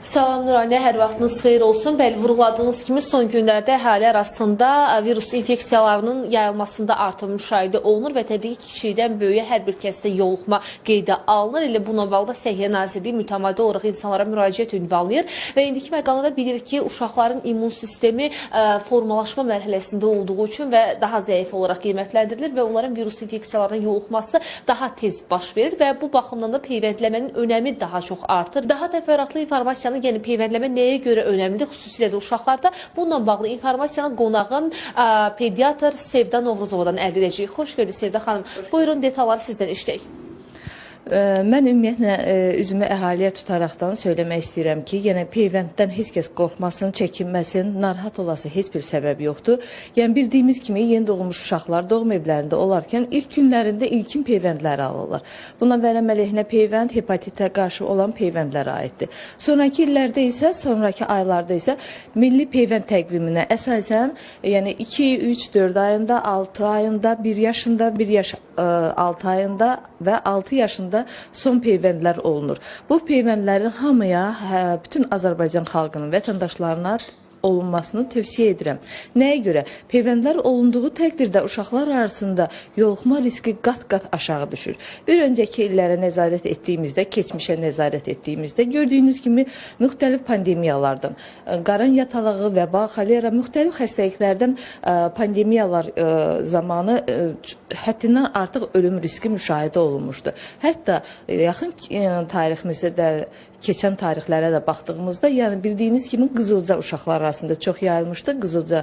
Salam Nuraniyə, hər vaxtınız xeyir olsun. Bəli, vurğuladığınız kimi son günlərdə əhali arasında virus infeksiyalarının yayılmasında artım müşahidə olunur və təbii ki, kiçikdən böyüyə hər bir kəsdə yoluxma qeydə alınır. Elə bununla bağlı da Səhiyyə Nazirliyi mütəmadi olaraq insanlara müraciət ünvanlayır və indiki məqamda bilirik ki, uşaqların immun sistemi formalaşma mərhələsində olduğu üçün və daha zəif olaraq qiymətləndirilir və onların virus infeksiyalarına yoluxması daha tez baş verir və bu baxımdan da peyvəndləmənin önəmi daha çox artır. Daha təfərrüatlı informasiyanı, yəni peyvəndləmə nəyə görə önəmlidir, xüsusilə də uşaqlarda, bununla bağlı informasiyanı qonağım pediatr Sevda Novruzovadan əldə edəcəyik. Xoş gördük Sevda xanım. Buyurun, detalları sizdən işləyək. Mən ümumiyyətlə üzümü əhaliyə tutaraqdan söyləmək istəyirəm ki, yəni peyvənddən heç kəs qorxmasın, çəkinməsin, narahat olası heç bir səbəb yoxdur. Yəni bildiyimiz kimi yeni doğulmuş uşaqlar doğum evlərində olarkən ilk günlərində ilkin peyvəndləri alırlar. Buna vərəm əleyhinə peyvənd, hepatitə qarşı olan peyvəndlərə aiddir. Sonraki illərdə isə, sonraki aylarda isə milli peyvənd təqviminə əsasən, yəni 2, 3, 4 ayında, 6 ayında, 1 yaşında, 1 yaş 6 ayında və 6 yaşında son peyvəndlər olunur. Bu peyvəndlərin hamıya, bütün Azərbaycan xalqının vətəndaşlarına olunmasını tövsiyə edirəm. Nəyə görə? Peyvəndlər olunduğu təqdirdə uşaqlar arasında yoluxma riski qat-qat aşağı düşür. Bir öncəki illərə nəzarət etdiyimizdə, keçmişə nəzarət etdiyimizdə gördüyünüz kimi müxtəlif pandemiyalardan, qaran yatalağı, vəba, xolera, müxtəlif xəstəliklərdən pandemiyalar zamanı həddindən artıq ölüm riski müşahidə olunmuşdu. Hətta yaxın tariximizdə də, keçən tarixlərə də baxdığımızda, yəni bildiyiniz kimi qızılca uşaqlar arasında çox yayılmışdı, qızılca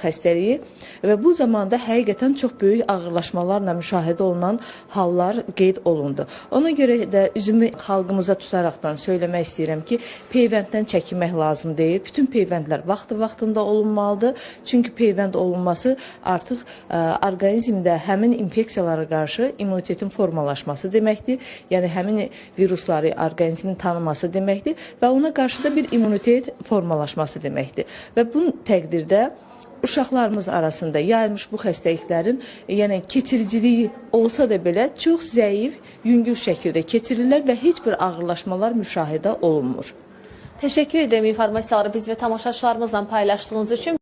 xəstəliyi və bu zamanda həqiqətən çox böyük ağırlaşmalarla müşahidə olunan hallar qeyd olundu. Ona görə də üzümü xalqımıza tutaraqdan söyləmək istəyirəm ki, peyvənddən çəkinmək lazım deyil. Bütün peyvəndlər vaxtı-vaxtında olunmalıdır. Çünki peyvənd olunması artıq orqanizmdə həmin infeksiyalara qarşı immunitetin formalaşması deməkdir. Yəni həmin virusları orqanizmin tanıması deməkdir və ona qarşı da bir immunitet formalaşması deməkdir. Və bu təqdirdə uşaqlarımız arasında yayılmış bu xəstəliklərin, yəni keçiriciliyi olsa da belə çox zəif, yüngül şəkildə keçirirlər və heç bir ağırlaşmalar müşahidə olunmur. Təşəkkür edirəm informasiyaları biz və tamaşaçılarımızla paylaşdığınız üçün.